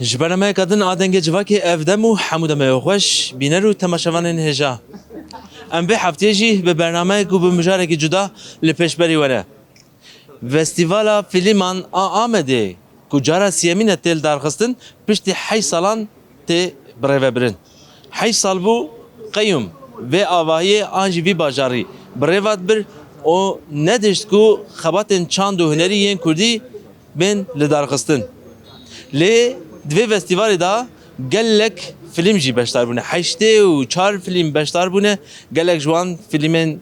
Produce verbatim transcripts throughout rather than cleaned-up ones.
Ji bernameyeka din a Dengê Civakê ev dem û hemû demê xweş, bîner û temaşevanên hêja. Em vê heftiyê jî bi bernameyek û bi mijarekî cuda li pêşberî we ne. Festîvala Fîlman a Amedê, ku cara siyemîn e tê lidarxistin, piştî heşt salan tê birêvebirin. Heşt sal bû qeyûm vê avahiyê an jî vî bajarî birêve dibir û nedihişt ku xebatên çand û hunerî yên kurdî bên lidarxistin. Lê di vê festîvalê de gelek fîlm jî beşdar bûne. Heştê û çar fîlm beşdar bûne. Gelek ji wan fîlmên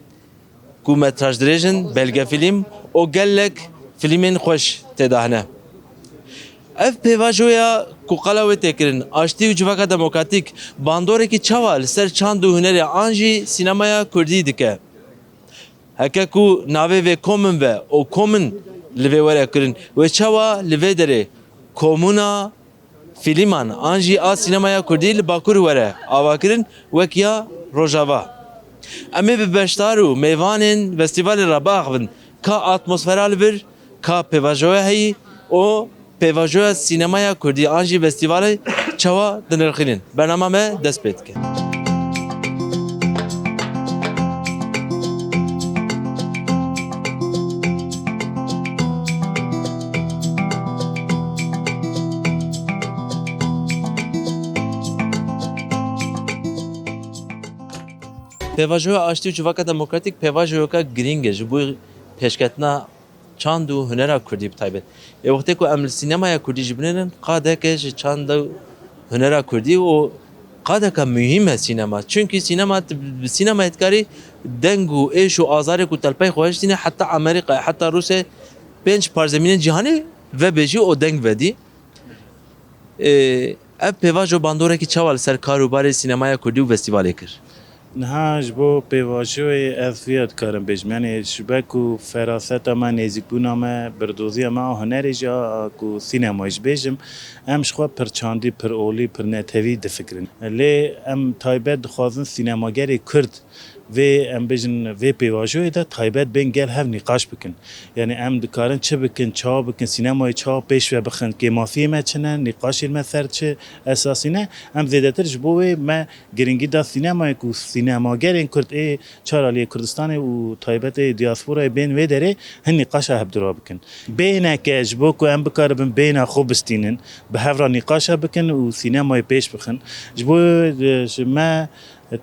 ku metrajdirêj in, belgefîlm û gelek fîlmên xweş tê de hene. Ev pêvajoya ku qala wê tê kirin, aştî û civaka demokratîk, bandorekî çawa li ser çand û hunerê an jî sînemaya kurdî dike? Heke ku navê vê komin be û komin li vê were kirin, wê çawa li vê derê komûna fîlman an jî a sînemaya kurdî li Bakur were avakirin wek ya Rojava? Em ê bi beşdar û mêvanên festîvalê re biaxivin ka atmosfera li vir, ka pêvajoya heyî û pêvajoya sînemaya kurdî an jî festîvalê çawa dinirxînin. Bernama me dest pê dike. Pêvajoya aştî û civaka demokratîk pêvajoyeka girîng e ji bo pêşketina çand û hunera kurdî bi taybet. Ê wextê ku em li sînemaya kurdî jî binêrin, qadeke ji çand û hunera kurdî û qadeke muhîm e sînema. Çunkî sînema, tu bi sînemayê dikarî deng û êş û azarê ku telpey xwe hiştîne heta Amerîkayê, heta Rûsyayê, pênc parzemînên cîhanê vebêjî û deng vedî. Ê, ev pêvajo bandorekî çawa li ser kar û barê sînemaya kurdî û festîvalê kir? Niha ji bo pêvajoyê ez viya dikarim bêjim. Yanî ji ber ku feraseta me, nêzîkbûna me, birdoziya me a hunerê jî a, a ku sînemayê jî bêjim, em ji xwe pir çandî, pir olî, pir netewî difikirin. Lê em taybet dixwazin sînemagerê kurd vê, em bêjin, vê pêvajoyê de taybet bên gel hev nîqaş bikin. Yanî em dikarin çi bikin, çawa bikin, sînemayê çawa pêş ve bixin, kêmasiyê me çi ne, nîqaşên me ser çi esasî ne. Em zêdetir ji bo wê me giringî da sînemayê ku sînemagerên kurd ê çar aliyê Kurdistanê û taybet ê diasporayê bên wê derê hin nîqaşa hevdira bikin. Bêhneke ji bo ku em bikaribin bêhna xwe bistînin, bi hev re nîqaşa bikin û sînemayê pêş bixin. Ji bo, e, ji me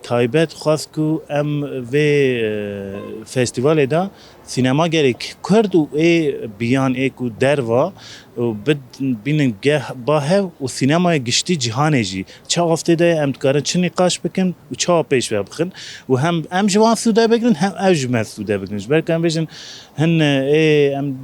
taybet xwest ku em vê, e, festîvalê de sînemagerê kurd û ê biyan ê ku derva û bid-, bînin geh ba hev û sînemayê giştî cîhanê jî çi astê de ye, em dikarin çi nîqaş bikin û çawa pêş ve bixin û hem em ji wan sûde bigrin hem ew ji me sûde bigrin. Ji ber ku em bêjin hin, e, ê em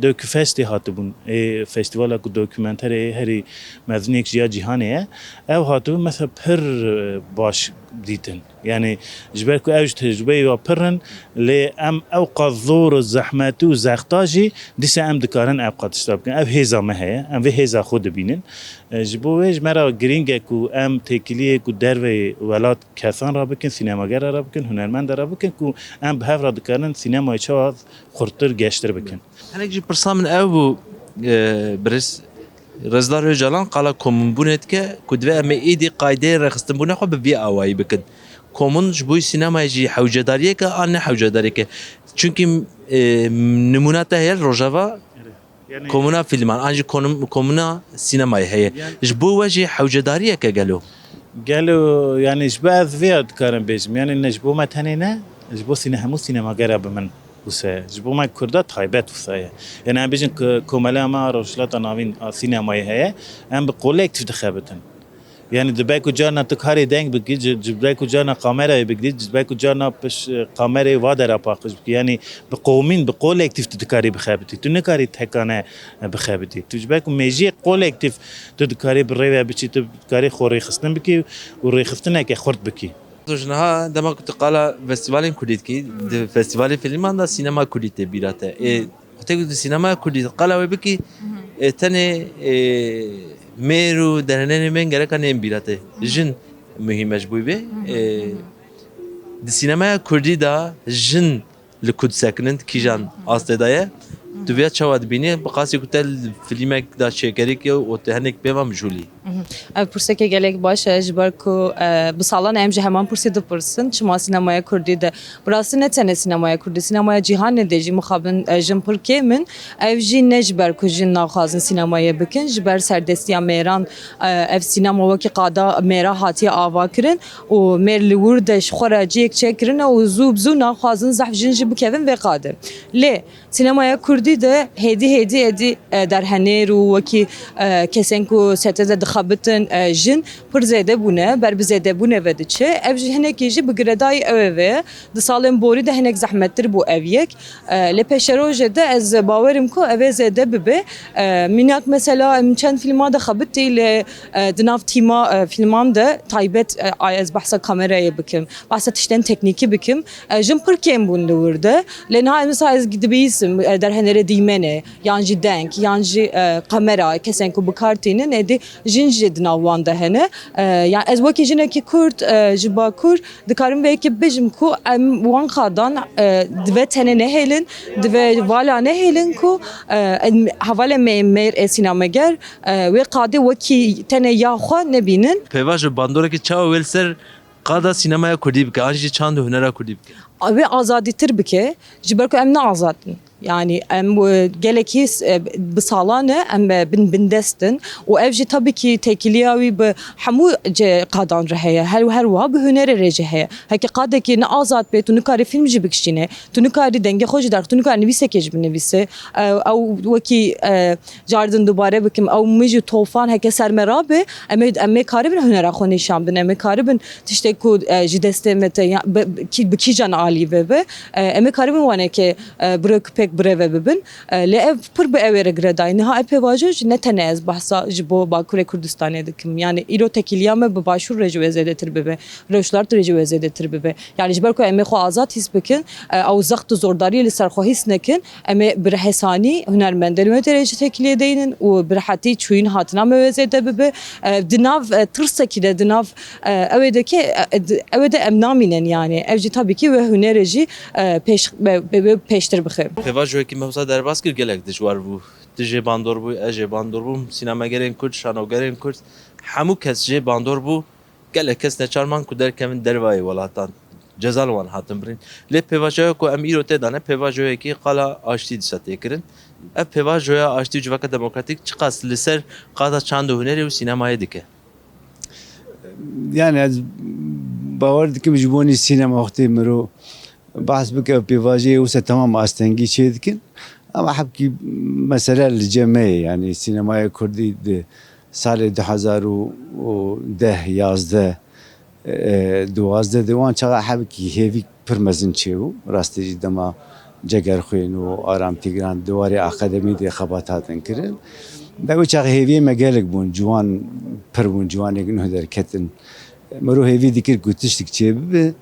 Dokufestê hatibûn, ê festîvala ku dokumenterê herî mezinêk ji ya cîhanê ye, ew hatibûn mesela pir, e, baş dîtin. Yanî ji ber ku ew ji tecrûbeyê ve pir in, lê em ew qas zor û zehmetî û zexta jî dîsa em dikarin ew qas tişta bikin. Ev hêza me heye, em vê hêza xwe dibînin. E, ji bo wê ji me re girîng e ku em têkiliyê ku derveyê welat kesan re bikin, sînemagera re bikin, hunermenda re bikin ku em bi hev re dikarin sînemayê çawa xurttir, geştir bikin. Hinek jî pirsa min ew bû, e, birêz Rêzdar Ocalan qala komunbûnê dike ku divê em ê êdî qaydeyên rêxistinbûna xwe bi vî awayî bikin. Komun ji bo sînemayê jî hewcedariyek e an ne hewcedariyek e? Çunkî, e, nimûna te heye li Rojava, Erê. Yanî komuna fîlman, an jî konum-, komuna sînemayê heye. Yanî ji bo we jî hewcedariyek e gelo? Gelo, yanî ji bo ez vê ya dikarim bêjim, yanî ne ji bo me tenê ne, ji bo sîne-, hemû sînemagera bi min wisa ye. Ji bo me Kurda taybet wisa ye. Yanî em bêjin ku komeleya me a Rojhilata Navîn a sînemayê heye, em bi kolektîf dixebitin. Yanî dibe ku carna tu karê deng bikî, ji, ji be ku carna kamerayê bigirî, ji be ku carna piş, kamerayê va dera paqij bikî. Yanî bi qomîn, bi kolektîf tu dikarî bixebitî. Tu nikarî tekane bixebitî. Tu ji ber ku mêjiyê kolektîf tu dikarî bi rê ve biçî, tu dikarî xwe rêxistin bikî û rêxistineke xurt bikî. Tu ji niha dema ku tu qala festîvalên kurdî dikî, di festîvalê fîlman de sînema kurdî tê bîra te. Ê, wextê ku tu sînemaya kurdî qala wê bikî, ê, tenê, ê, mêr û derheneynê bên gereka nên bîra te. Jin muhîm e ji bo wê. Ê, di sînemaya kurdî de jin li ku disekinin, di kîjan astê de ye? Tu vêya çawa dibînî? Bi qasî ku te li fîlmek de çêkerî kir û tu hinek pê ve mijûlî. Ev pirseke gelek baş e, ji ber ku, e, bi salan em ji heman pirsê dipirsin, çima sînemaya kurdî de, bi rastî ne tenê sînemaya kurdî, sînemaya cîhanê de jî mixabin, e, jin pir kêm in. Ev jî ne ji ber ku jin naxwazin sînemayê bikin, ji ber serdestiya mêran, e, ev sînema wekî qada mêra hatiye ava kirin û mêr li wir de ji xwe re cihek çêkirine û zû bi zû naxwazin zehf jin jî bikevin vê qadê. Lê sînemaya kurdî de hêdî hêdî êdî, e, derhenêr û wekî, e, kesên ku sete de dixebitin, e, jin pir zêde bûne, ber bi zêdebûnê ve diçe. Ev jî hinekî jî bi girêdayî ew ê ve ye. Di salên borî de hinek zehmettir bû ev yek. E, lê pêşerojê de ez bawer im ku ev ê zêde bibe. E, mînak mesela em çend fîlma de xebitî lê, e, di nav tîma, e, fîlman de taybet, e, ay ez behsa kamerayê bikim. Behsa tiştên teknîkî bikim. E, jin pir kêm bûn li wir de. Lê niha mesela ez dibihîsim, e, derhenerê dîmenê, yan jî deng, yan jî, e, kamera, kesên ku bi kar tînin, êdî jin jî di nav wan de hene. E, yani ez wekî jinekî kurd, e, ji Bakur dikarim vê yekê bibêjim ku em wan qadan, e, divê tenê nehêlin, divê vala nehêlin ku, e, em hevalê me mêr ê sînemeger, e, wê qadê wekî tenê ya xwe nebînin. Pêvajo, bandorekî çawa wê li ser qada sînemaya kurdî bike, an jî çand û hunera kurdî bike? Wê azadîtir bike, ji ber ku em ne azad in. Yani em, e, gelekî, e, bi salan e, em, e, bin, bindest in û ev jî tabii ki têkiliya wî bi hemû ce-, qadan re heye. Her, her wiha bi hunerê re jî heye. Heke qadekî ne azad bê, tu nikarî fîlm jî bikişîne, tu nikarî dengê xwe jî derxî, tu nikarî nivîsekê jî binivîse. E, ew wekî, e, Cardin dubare bikim, ew mij û tofan heke ser me rabe, em ê, em ê karibin hunera xwe nîşan bin, em ê karibin tiştê ku, e, ji destê me te, ya, bi, bi kî-, bi kîjan alî ve be, e, em ê karibin waneke, e, birêk pêk birêve bibin. E, lê ev pir bi ew ê re girêdayî. Niha ev pêvajo jî ne tenê ez behsa ji bo Bakurê Kurdistanê dikim. Yani îro têkiliya me bi Başûr re jî wê zêdetir bibe, Rojhilat re jî wê zêdetir bibe. Yani ji ber ku em ê xwe azad hîs bikin, e, ew zext û zordariyê li ser xwe hîs nekin, em ê bi rehesanî hunermendên wê têrê ji têkiliyê deynin û bi rehetî çûyîn hatina me wê zêde bibe. E, di nav, e, tirsekî de, di nav, e, ew ê de ke, e, di, ew ê de em namînin yani. Ev jî tabii ki wê hunerê jî, e, pêş, be, be, be pêştir bixe. Pêvajoyekî me wisa derbas kir, gelek dijwar bû. Tu jê bandor bû, ez jê bandor bûm. Sînemegerên Kurd, şanogerên Kurd, hemû kes jê bandor bû. Gelek kes neçar man ku derkevin dervayê welatan. Ceza li wan hatin birîn. Lê pêvajoya ku em îro tê de ne, pêvajoyekî qala aştî dîsa tê kirin. Ev pêvajoya aştî û civaka demokratîk çiqas li ser qada çand û hunerê û sînemayê dike? Yani ez bawer dikim ji bonî sînema wextê miro behs bike û pêvajoyê wisa temam astengî çê dikin. Ama hebkî mesele li cem me ye. Yani sînemaya kurdî di salê du hezar û deh, yazdeh, e, duwazdeh de wan çaxa hebkî hêvî pir mezin çêbû. Rastî jî dema Cegerxwîn û Aram Tîgran di warê akademî de xebat hatin kirin. De wê çax hêviyê me gelek bûn, ciwan pir bûn, ciwanêk nuh derketin. Miro hêvî dikir ku tiştik çêbibe.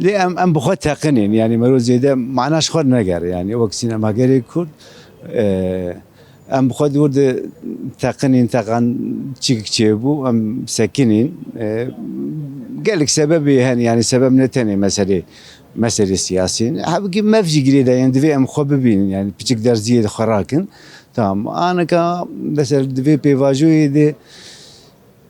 Lê em, em bi xwe teqinên, yanî mero zêde mana ji xwe neger, yanî wek sînemagerê Kurd, e, em bi xwe di wir de teqinên, teqan çik çêbû, em sekinên, e, gelek sebebê hene, yanî sebeb ne tenê meselê, meselê siyasî ne. Hebikî mev jî girêdayî ye, divê em xwe bibînin, yanî piçik derziyê di xwe rakin. Tamam, anika mesela di vê pêvajoyê de,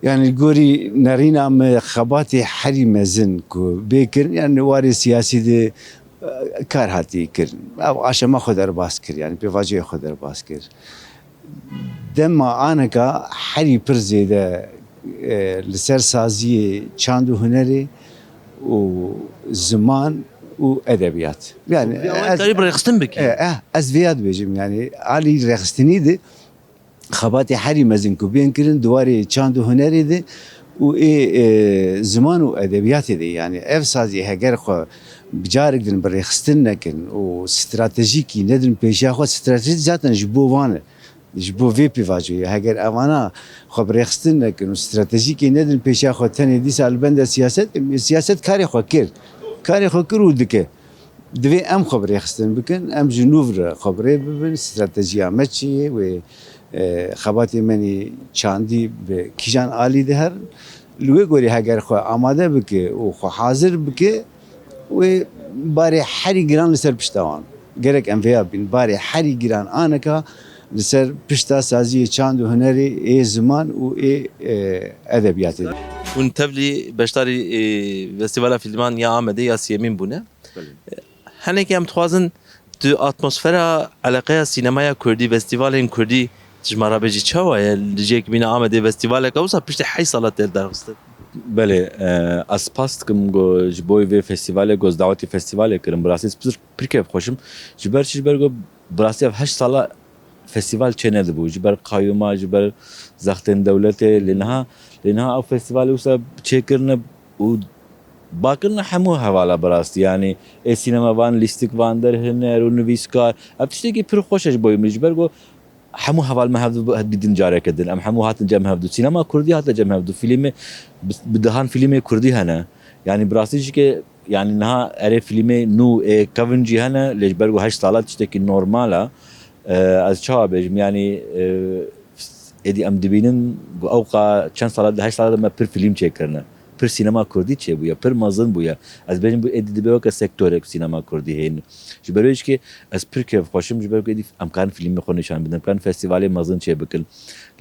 yani li gorî nerîna me xebatê herî mezin ku bê kirin, yani li warê siyasî de, e, kar hatî kirin. Ew aşama xwe derbas kir, yani pêvajoyê xwe derbas kir. Dema anika herî pir zêde, e, li ser saziyê çand û hunerê û ziman û edebiyat. Yani Vê awayî ez, karî bi rêxistin bikî. E, e, ez vêya dibêjim, yani alî rêxistinî de xebatê herî mezin ku bên kirin di warê çand û hunerê de û ê, e, ziman û edebiyatê de, yani ev sazî heger xwe bi carek din bi rêxistin nekin û stratejîkî nedin pêşiya xwe, stratejî zaten ji bo van e, ji bo vê pêvajoyê. Heger evana xwe bi rêxistin nekin û stratejîkê nedin pêşiya xwe, tenê dîsa li benda siyaset, siyaset karê xwe kir. Karê xwe kir û dike. Divê em xwe bi rêxistin bikin, em ji nû re xwe bi rê bibin, stratejiya me çi ye, wê, e, xebatê me nî çandî bi kîjan alî diherin. Li wê gorî heger xwe amade bike û xwe hazir bike, wê barê herî giran li ser pişta wan. Gerek em vêya bîn, barê herî giran anika Li ser pişta saziyê çand û hunerê ê ziman û ê, e, edebiyatê. Hûn tevlî beşdarî, e, Festîvala Fîlman ya Amedê ya siyemîn bûne. Hinekî em dixwazin tu atmosfera eleqeya sînemaya kurdî, festîvalên kurdî ji me re bêjî çawa ye? Li cihekî bîne Amedê festîvaleke wisa piştî heşt sala tê li dar xistin. Belê, e, ez spas dikim ku ji bo vê festîvalê ku ez dawetî festîvalê kirim, bi rastî ez pir, pir kêfxweş im. Ji ber çi? Ji ber ku bi rastî ev heşt sala festîval çênedibû. Ji ber qayûma, ji ber zextên dewletê, lê niha, lê niha ew festîvalê wisa çêkirine û bakirine hemû hevala bi rastî. Yanî ê sînema van, lîstik van, der, huner û nivîskar. Ev tiştekî pir xweş e ji bo min. Ji ber ku hemû heval me hevdu dîtin careke din. Em hemû hatin cem hevdu. Sînema kurdî hate cem hevdu. Fîlmê, bi, bi dehan fîlmê kurdî hene. Yanî bi rastî jî ke, yanî niha erê fîlmê nû ê kevin jî hene, lê ji ber ku heşt sala tiştekî normal e. E, ez çawa bêjim, yanî, e, êdî em dibînin ku ewqa çend sala de, heşt sala de me pir fîlm çêkirine. Pir sînema kurdî çêbûye, pir mezin bûye. Ez bêjim ku êdî dibe weke sektorek sînema kurdî heyî. Ji ber wê jî ke ez pir kêfxweş im, ji ber ku êdî em karin fîlmê xwe nîşan bidin, em karin festîvalê mezin çêbikin.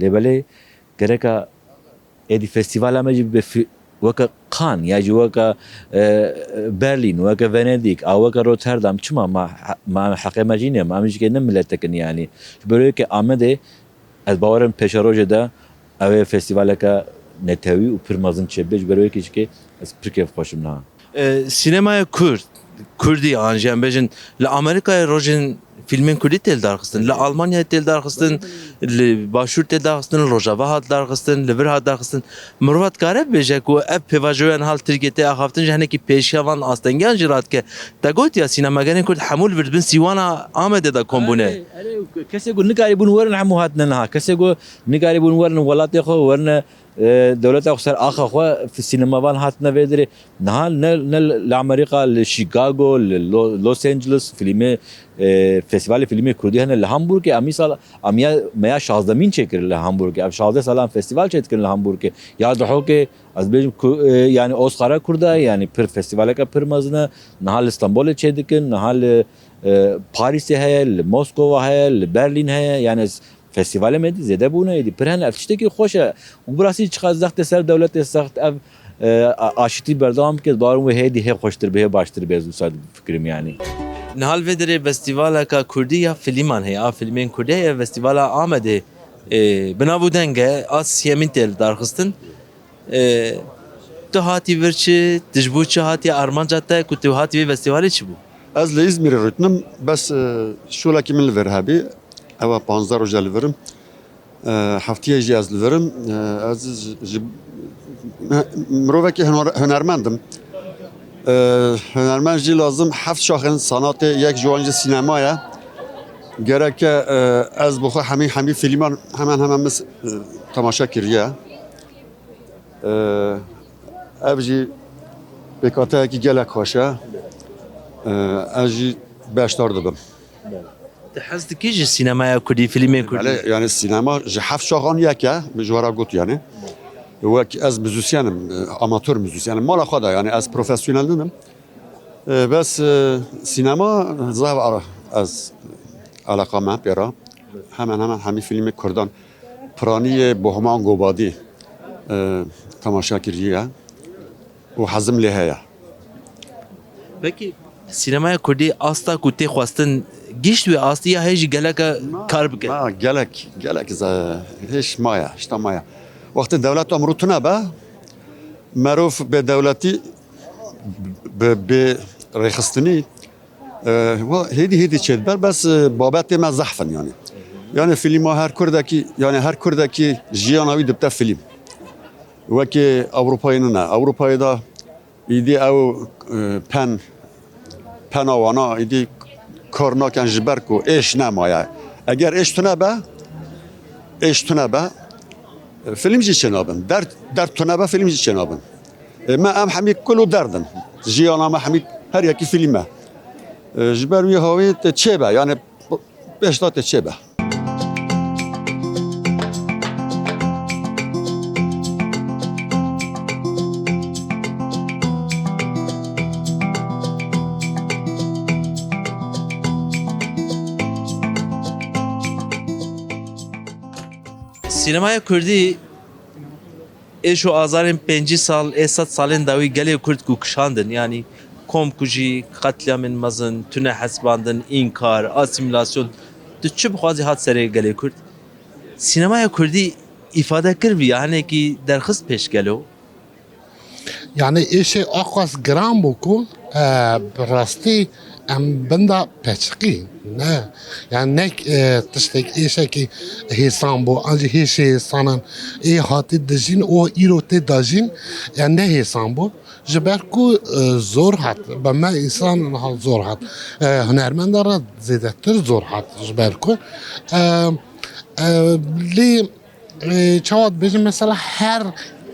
Lê belê gereka êdî festîvala me jî bibe fi-, weke Cannes ya jî weke, e, Berlîn, weke Venedîk, a weke Rotterdam, çima ma, ma em heqê me jî nîne, ma em jî ne miletek in yanî. Ji ber wê ke Amedê ez bawer im pêşerojê de ew ê festîvaleke netewî û pir mezin çêbibe, ji ber wê ke jî ke ez pir kêfxweş im niha. E, sînemaya kurd, kurdî an jî em bêjin, li Amerîkayê rojên fîlmên kurdî tê li dar xistin, li Almanyayê tê li dar xistin, li başûr tê li dar xistin, li rojava hat dar xistin, li vir hat dar xistin. Mirov dikare bibêje ku ev pêvajoya niha li Tirkiyê tê axaftin ji hinekî pêşiya van astengiyan jî radike. Te gotiya sînemagerên kurd hemû li vir di bin sîwana Amedê de kom bûne. Erê, erê, kesê ku nikarîbûn werin hemû hatine niha. Kesê ku nikarîbûn werin welatê xwe, werine, e, dewleta xwe ser axa xwe, sînemavan hatine vê derê. Niha ne, ne li Amerîka, li Chicago, li Lo-, Los Angeles fîlmê, e, festîvalê fîlmê kurdî hene. Li Hamburgê em îsal, em ya, me ya şazdemîn çêkir li Hamburgê. Ev şazdeh salan festîval çêdikin li Hamburgê. Ya Duhokê, ez bêjim ku, e, yanî Oscara kurda, yanî pir festîvaleke pir mezin e. Niha li Stenbolê çêdikin, niha li, e, Parîsê heye, li Moskova heye, li Berlîn heye. Yanî ez Festîvalê me dî zêde bûne, êdî pir hene. Ev tiştekî xweş e. Û bi rastî çiqas zextê ser dewletê zext ev, e, a-, aşitî berdewam bike, bawer im wê hêdî hê xweştir bê, hê baştir bê, ez wisa difikirim yanî. Niha li vê derê festîvaleka kurdî ya filîman heye, a filmên kurdî heye, Festîvala Amedê, e, bi nav û deng e, a siyemîn tê li dar xistin. E, tu hatî vir çi, tu ji bo çi hatî, armanca te ku tu hatî vê festîvalê çi bû? Ez li Îzmîrê rûtinim, bes, e, şolekî min li vir hebî, ew e panzdeh roj e li vir im. E, heftiyê jî ez li vir im. E, ez ji, ji, mirovekî huner-, hunermend im. E, hunermend jî lazim heft şaxên sanatê, yek ji wan jî sînema ye. Gereke, e, ez bi xwe hemî, hemî fîlman hemen hemen mis-, e, temaşe kiriye. Ev jî pêkhateyekî gelek xweş e. Ez jî beşdar dibim. Tu hez dikî ji sînemaya kurdî, fîlmên kurdî? Belê, yani sînema ji heft şaxan yek e, min ji we re got yani. Wek ez muzîsyen im, amatör muzîsyen im. Mala xwe de yani ez profesyonel ninim. E, bes, e, sînema zaf ara ez eleqa me pê re. Hemen hemen hemî fîlmê kurdan. Piraniyê Bohman Gobadî, e, temaşe kiriye û hezim lê heye. Pekî sînemaya kurdî asta ku tê xwestin gişt wê astî ya hê jî geleke kar bike? Ma gelek, gelek ze-, hêş maye, hişta maye. Wextê dewlet emrû tune be, merov bê dewletî, bi, bi rêxistinî, e, wa hêdî hêdî çêdiber, bes, e, babetê me zehf in yani. Yani filma her kurdekî, yani her kurdekî jiyana wî dibte film. Wekî Ewropayê nine. Ewropayê de îdî ew, e, pen, pena wana îdî kar nakin ji ber ku êş nemaye. Eger êş tune be, êş tune be, e, film jî çênabin. Derd, derd tune be, film jî çênabin. E, me em hemî kul û derd in. Jiyana me hemî her yekî film e. E, ji ber wî hawî te çêbe, yani pêşda te çêbe. Sînemaya Kurdî êş û azarên pêncî sal, ê sed salên dawî gelê Kurd ku kişandin, yanî komkujî, qetlîamên mezin, tune hesibandin, înkar, asîmîlasyon, tu çi bixwazî hat serê gelê Kurd. Sînemaya Kurdî îfade kir vî ya hinekî derxist pêş gelo. Yanî êşê aqas giran bû ku, e, bi rastî em binda peçiqî ne. Yani ne, e, tiştek êşekî hêsan bû, ancî hêşê hêsanan ê hatî dijîn û îro tê dajîn, yani ne hêsan bû. Ji ber ku, e, zor hat, be me însan niha zor hat. E, hunermenda re zêdetir zor hat ji ber ku, e, e, lê, e, çawa dibêjin mesela her,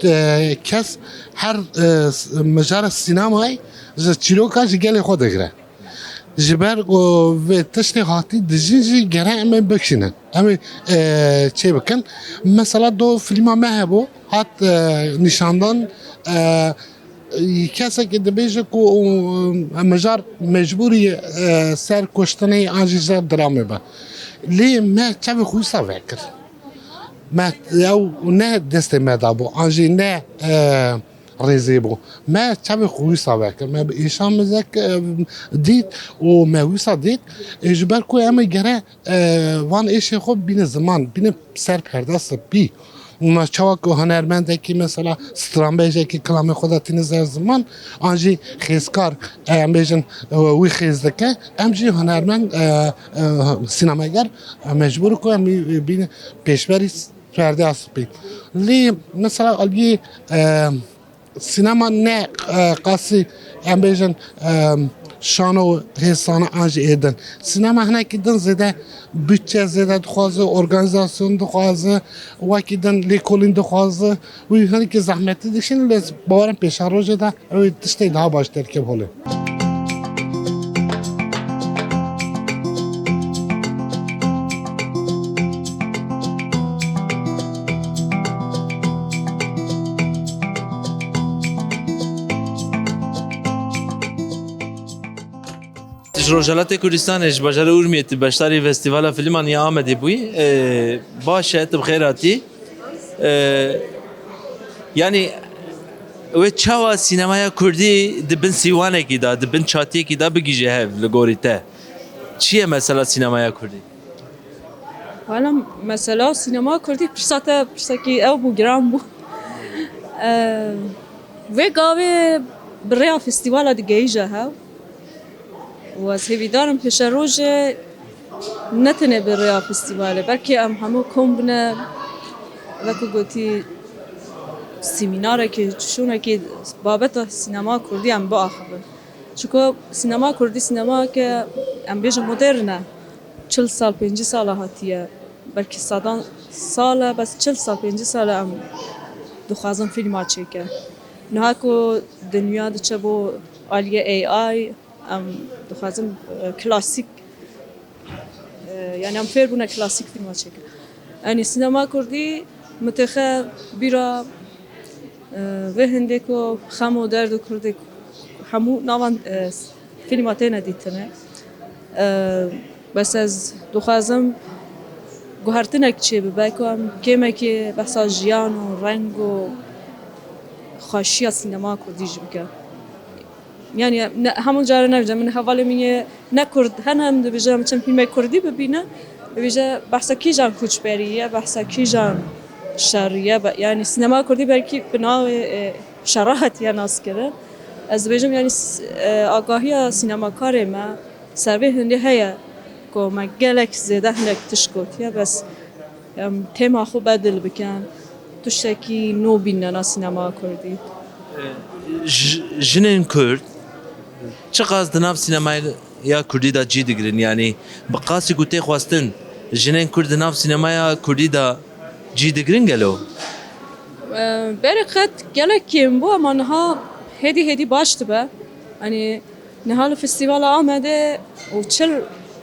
e, kes, her, e, s-, mijara sînemayê ji çîroka ji gelê xwe digire. Ji ber ku vê tiştê hatî dijîn jî gere em ê bikişînin. Em ê, e, çê bikin. Mesela do fîlma me hebû, hat, e, nîşandan, e, kesekî dibêje ku, e, mijar mecbûrî, e, ser kuştinê an jî ser dramê be. Lê me çavê xwe wisa vekir. Me ew ne destê me da bû, an jî ne, e, rêzê bû. Me çavê xwe wisa vekir. Me bi êşan mizek, e, dît û me wisa dît. E, ji ber ku em ê gere, e, van êşê xwe bîne ziman, bîne ser perda spî. Ma çawa ku hunermendekî mesela stranbêjekî kilamê xwe de tîne ser ziman, an jî xêzkar, e, em bêjin, e, wî xêz dike, em jî hunermend, e, e, sînemager, e, mecbûr ku em bîne pêşberî perdeya spî. Lê mesela aliyê, e, sînema ne, e, qasî em bêjin, e, şano hêsana an jî êdin. Sînema hinekî din zêde budçe zêde dixwaze, organîzasyon dixwaze, wekî din lêkolîn dixwaze. Wî hinekî zehmetî dişîn lê bawerim pêşerojê de ew ê tiştê daha baş derkeve holê. Tu ji Rojhelatê Kurdistanê, ji bajarê Urmiyê, tu beşdarî Festîvala Fîlman ya Amedê bûyî. Ee, baş e, tu bi xêr hatî. Ee, yanî wê çawa sînemaya Kurdî di bin sîwanekî de, di bin çatiyekî de bigihîje hev li gorî te? Çi ye mesela sînemaya Kurdî? Wela mesela sînema Kurdî pirsa te pirsekî ew bû, giran bû. Ee, vê gavê bi rêya festîvala digihîje hev. Û ez hêvîdar im pêşerojê ne tenê bi rêya festîvalê, belkî em hemû kom bine, wekî gotî, semînarekê, şûnekê babeta sînema Kurdî em biaxivin. Çunku sînema Kurdî sînemake, em bêjin, modern e. Çil sal, pêncî sal e hatiye. Belkî sedan sal e, bes çil sal, pêncî sal e em dixwazin fîlma çêkin. Niha ku dinya diçe bo aliyê A I, em dixwazin, e, klasîk, e, yanî em fêr bûne klasîk fîlma çêkin. Yanî sînema Kurdî mitixe bîra, e, vê hindê ku xem û derd û kurdê hemû navan, e, fîlma têne dîtine. E, bes ez dixwazim guhertinek çêbibe ku em kêmekê behsa jiyan û reng û xweşiya sînema Kurdî jî bike. Yanî ne, hemû care nevce min hevalê min yê ne Kurd hene, em dibêje em çend fîlmê Kurdî bibîne. Dibêje behsa kîjan koçberî ye, behsa kîjan şerî ye. Be, yanî sînema Kurdî belkî bi navê, e, şera hatiye naskirin. Ez dibêjim yanî s-, e, agahiya sînemakarê me ser vê hindê heye ku me gelek zêde hinek tişt gotiye, bes em têma xwe bedil bikin, tiştekî nû bînena sînema Kurdî. J-, jinên Kurd çiqas di nav sînemaya Kurdî de cî digirin? Yanî bi qasî ku tê xwestin, jinên Kurd di nav sînemaya Kurdî de cî digirin gelo? Berê qet gelek kêm bû, ema niha hêdî hêdî baş dibe. Yanî niha li Festîvala Amedê û çil,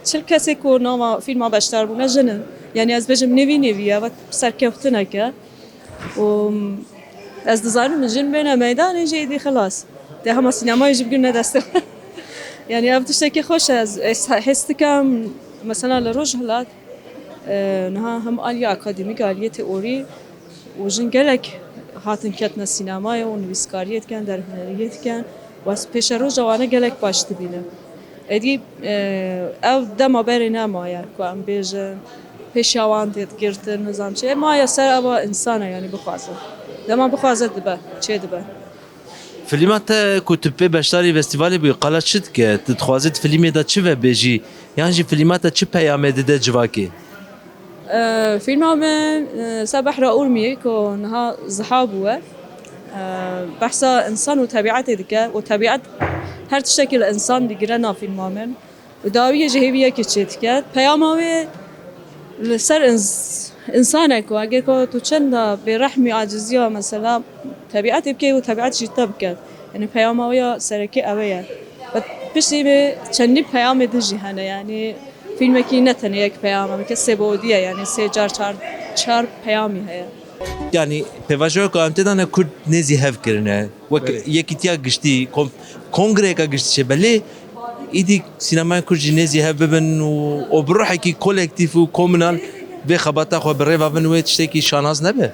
çil kesê ku nava fîlma beşdar bûne jin in. Yanî ez bêjim nêvî nêvî ye, wek serkeftinek e. Û ez dizanim jin bêne meydanê jî êdî xilas. Dê hema sînemayê jî bigirine destê xwe. Yanî ev tiştekî xweş e. Ez, ez hêz dikim mesela li Rojhilat, E, niha hem aliyê akademîk, aliyê teorî û jin gelek hatin ketine sînemayê û nivîskariyê dikin, derhuneriyê dikin û ez pêşeroja wane gelek baş dibînim. Êdî, e, ev dema berê nemaye ku em bêjin pêşiya wan tê digirtin, nizam çi. Maye ser eva însan e, yanî bixwaze. Dema bixwaze dibe, çêdibe. Filma te ku tu pê beşdarî festîvalê bûyî, qala çi dike? Tu dixwazî di filmê de çi vebêjî? Yan jî filma te çi peyamê dide civakê? E, filma min, e, ser behra Urmiyê ku niha ziha bûye. E, behsa însan û tebietê dike û tebiet her tiştekî li însan digire nav filma min. Û dawiyê ji hêviyekê çêdike. Peyama wê li ser ins-, însanek e. Eger ku tu çenda bêrehmî, aciziya mesela tebietê bikey û tebiet jî te biket. Yanî peyama wê ya serekî ew e. Ve piştî vê çendî peyamê din jî hene. Yanî filmekî ne tenê yek peyam e, kesê bodî ye. Yanî sê car çar, çar peyamî heye. Yanî pêvajoya ku em tê de ne Kurd nêzî hev kirine. Wek Belê. Yekîtiya giştî, kom-, kongreyeka giştî çêbe. Lê îdî sînemaya Kurd jî nêzî hev bibin û, û bi ruhekî kolektîf û komunal vê xebata xwe bi rê ve bin, wê tiştekî şanaz nebe?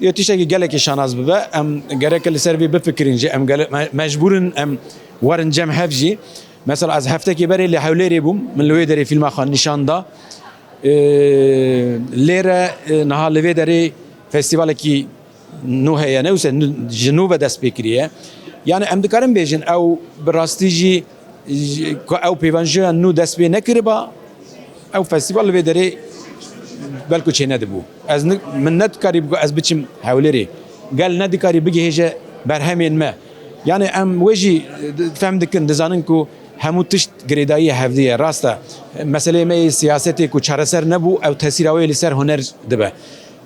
Yê tiştekî gelekî şanaz bibe. Em gereke li ser vê bifikirîn jî. Em gele-, me-, mecbûr in em werin cem hev jî. Mesela ez heftekê berê li Hewlêrê bûm. Min li wê derê fîlma xwe nîşan da. Ee, lêre, e, niha li vê derê festîvalekî nû heye, ne wise nû, ji nû ve dest pê kiriye. Yani em dikarin bêjin ew bi rastî jî, jî ku ew pêvajoya nû dest pê nekiriba, ew festîval li vê derê belku çênedibû. Ez ni-, min nedikarîbû ez biçim Hewlêrê. Gel nedikarî bigihêje berhemên me. Yani em wê jî, e, fehm dikin, dizanin ku hemû tişt girêdayî hevdî ye. Rast e, meseleyê me yê siyasetê ku çareser nebû, ew tesîra wê li ser huner dibe.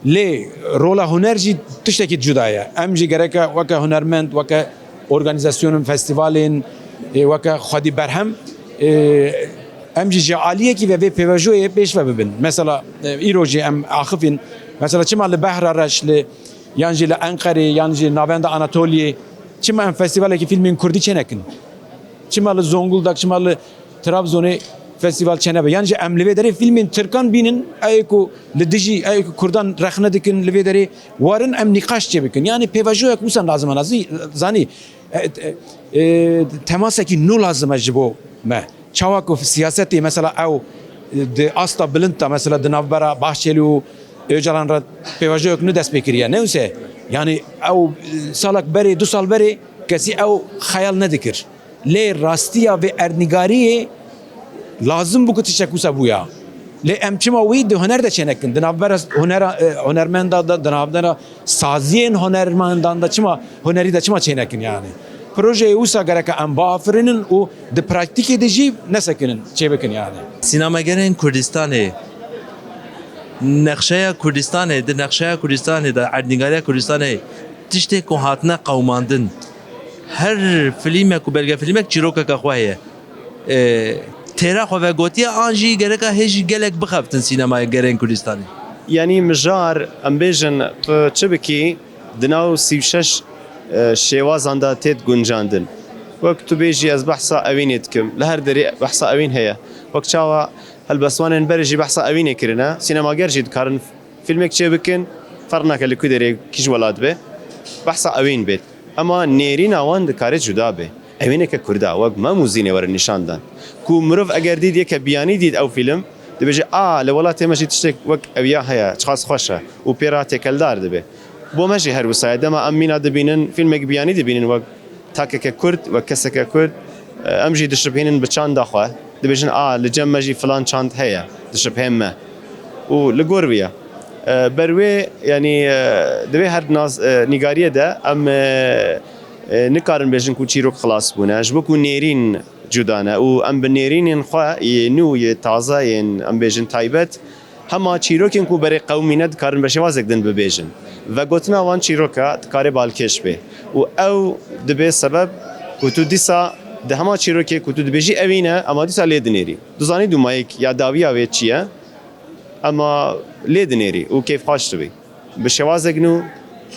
Lê rola huner jî tiştekî cuda ye. Em jî gereke weke hunermend, weke organîzasyonên festîvalên, ê, weke xwedî berhem, ê, em jî ji aliyekî ve vê pêvajoyê pêş ve bibin. Mesela, e, îro jî em axifîn. Mesela çima li Behra Reş, li, yan jî li Enqerê, yan jî navenda Anatoliyê, çima em festîvalekî fîlmên kurdî çênekin? Çima li Zonguldak, çima li Trabzonê festîval çênebe? Yan jî em li vê derê fîlmên tirkan bînin, ê ku li dijî, ê ku kurdan rexne dikin, li vê derê werin em nîqaş çêbikin. Yani pêvajoyek wisa lazim e, lazî-, zanî, e, e, e, temasekî nû lazim e ji bo me. Çawa ku siyasetê mesela ew di asta bilind de mesela di navbera Bahçeli û Ocalan re pêvajoyek nû dest pê kiriye. Ne wise? Yani ew salek berê, du sal berê kesî ew xeyal nedikir. Lê rastiya vê erdnîgariyê lazim bû ku tiştek wisa bûya. Lê em çima wî di huner de çênekin? Di navbera hunera, e, hunermenda de, di navbera saziyên hunermendan de çima, hunerî de çima çênekin yani? Projeyê wisa gereke em biafirînin û di praktîkê de jî nesekinin, çêbikin yani. Sînemagerên Kurdistanê, nexşeya Kurdistanê, di nexşeya Kurdistanê de, erdnîgariya Kurdistanê, tiştê ku hatine qewimandin, her filmek û belgefilmek çîrokeke xwe heye. E, têra xwe vegotiye, an jî gereka hê jî gelek bixebtin sînemaya gerên Kurdistanê. Yanî mijar, em bêjin, tu çi bikî, di nav sî û şeş, e, şêwazan de têt guncandin. Wek tu bêjî, ez behsa ewînê dikim. Li her derê behsa ewîn heye. Wek çawa helbestvanên berê jî behsa ewînê kirine, sînemager jî dikarin fîlmek çêbikin, ferq nake li ku derê, kîj welat be, behsa ewîn bêt. Ema nêrîna wan dikare cuda be. Ewîneke kurda, wek Mem û Zînê were nîşan dan. Ku mirov eger dît, yeke biyanî dît ew fîlm, dibêje, a, li welatê me jî tiştek wek ewiya heye, çiqas xweş e û pê re têkeldar dibe. Bo me jî her wisa ye. Dema em mîna dibînin, fîlmek biyanî dibînin wek takeke kurd, wek keseke kurd, e, em jî dişibhînin bi çanda xwe. Dibêjin, a, li cem me jî filan çand heye, dişibhên me. Û li gor vî ye. E, ber wê, yanî, e, di vê her nas-, e, nîgariyê de em, e, e, nikarin bêjin ku çîrok xilas bûne. Ji bo ku nêrîn cuda ne û em bi nêrînên xwe yê nû, yê taze, yên, em bêjin, taybet, hema çîrokên ku berê qewimîne dikarin bi şêwazek din bibêjin. Vegotina wan çîroka dikare balkêş bê. Û ew dibe sebeb ku tu dîsa di hema çîrokê ku tu dibêjî ewî ne, ema dîsa lê dinêrî. Tu zanî dûmayîk ya dawiya wê çi ye, ema lê dinêrî û kêfxweş dibî. Bi şêwazek nû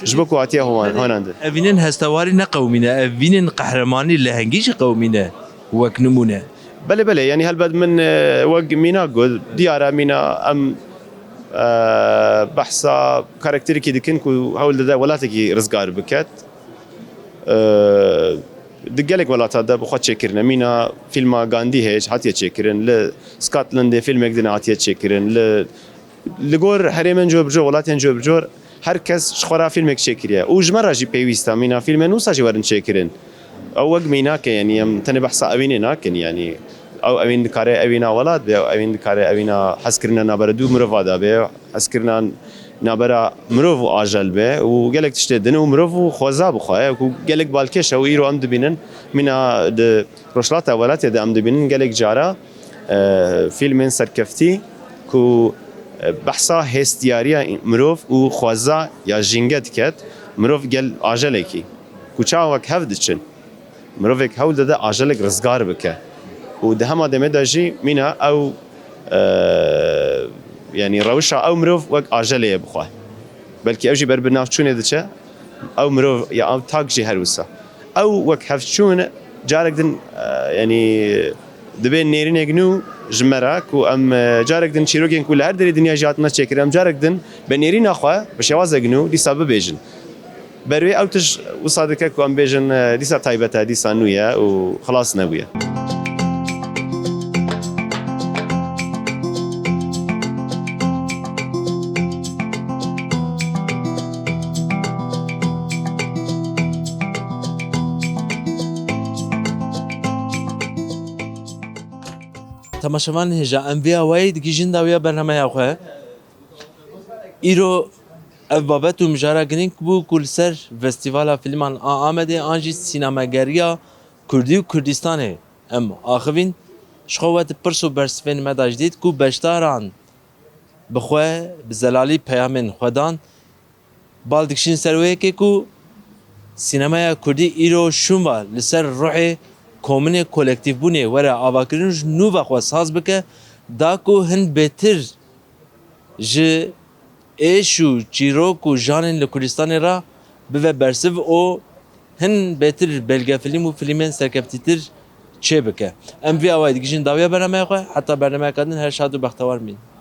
ji bo ku hatiye honan-, honandin. Evînên hestewar ne qewimî ne, evînên qehremanî lehengî jî qewimî ne, wek nimûne. Belê, belê, yanî helbet min, e, wek mîna got, diyar e mîna em Eee, behsa karakterekî dikin ku hewl dide welatekî rizgar biket. Eee, di gelek welata de bi xwe çêkirine. Mîna fîlma Gandî heye, hatiye çêkirin. Li Scotlandê fîlmek din hatiye çêkirin. Li, li gor herêmên cor bi cor, welatên cor bi cor her kes ji xwe re fîlmek çêkiriye. Û ji me re jî pêwîst e, mîna fîlmên wisa jî werin çêkirin. Ew wek mînak e, yanî em tenê behsa evînê nakin, yanî ew evîn dikare evîna welat be, ew evîn dikare evîna hezkirina navbera du mirova de be, hezkirina navbera mirov û ajel be û gelek tiştê din û mirov û xweza bi xwe ye, ku gelek balkêş e û îro em dibînin, mîna di Rojhilata Welatê de em dibînin gelek cara, e, fîlmên serkeftî ku, e, behsa hêstiyariya mirov û xweza ya jînge diket, mirov gel ajelekî ku çawa wek hev diçin. Mirovek hewl dide ajelek rizgar bike. Û di hema demê de jî mîna ew, e, yanî rewşa ew mirov wek ajelê ye bi xwe. Belkî ew jî ber bi navçûnê diçe, ew mirov ya ew tak jî her wisa. Ew wek hevçûn carek din, e, yanî dibe nêrînek nû ji me re ku em, e, carek din çîrokên ku li her derê dinya jî hatine çêkirin, em carek din bi nêrîna xwe, bi şêwazek nû dîsa bibêjin. Ber wê ew tij wisa dike ku em bêjin, e, dîsa taybet e, dîsa nû ye û xilas nebûye. Temaşevan hêja, em vê awayî digihîjin dawiya bernameya xwe. Îro ev babet û mijara girîng bû ku li ser Festîvala Fîlman a Amedê an jî sînemageriya Kurdî û Kurdistanê em axivîn. Ji xwe we di pirs û bersivên me de jî dît ku beşdaran bi xwe, bi zelalî peyamên xwe dan. Bal dikişîn ser wê yekê ku sînemaya Kurdî îro şûn ve li ser ruhê kominê kolektîfbûnê were avakirin û ji nû ve xwe saz bike, da ku hin bêtir ji êş û çîrok û janên li Kurdistanê re bibe bersiv û hin bêtir belgefilm û filmên serkeftîtir çêbike. Em vî awayî digihîjin dawiya bernameya xwe, heta bernameyeka din her şad û bextewar bîn.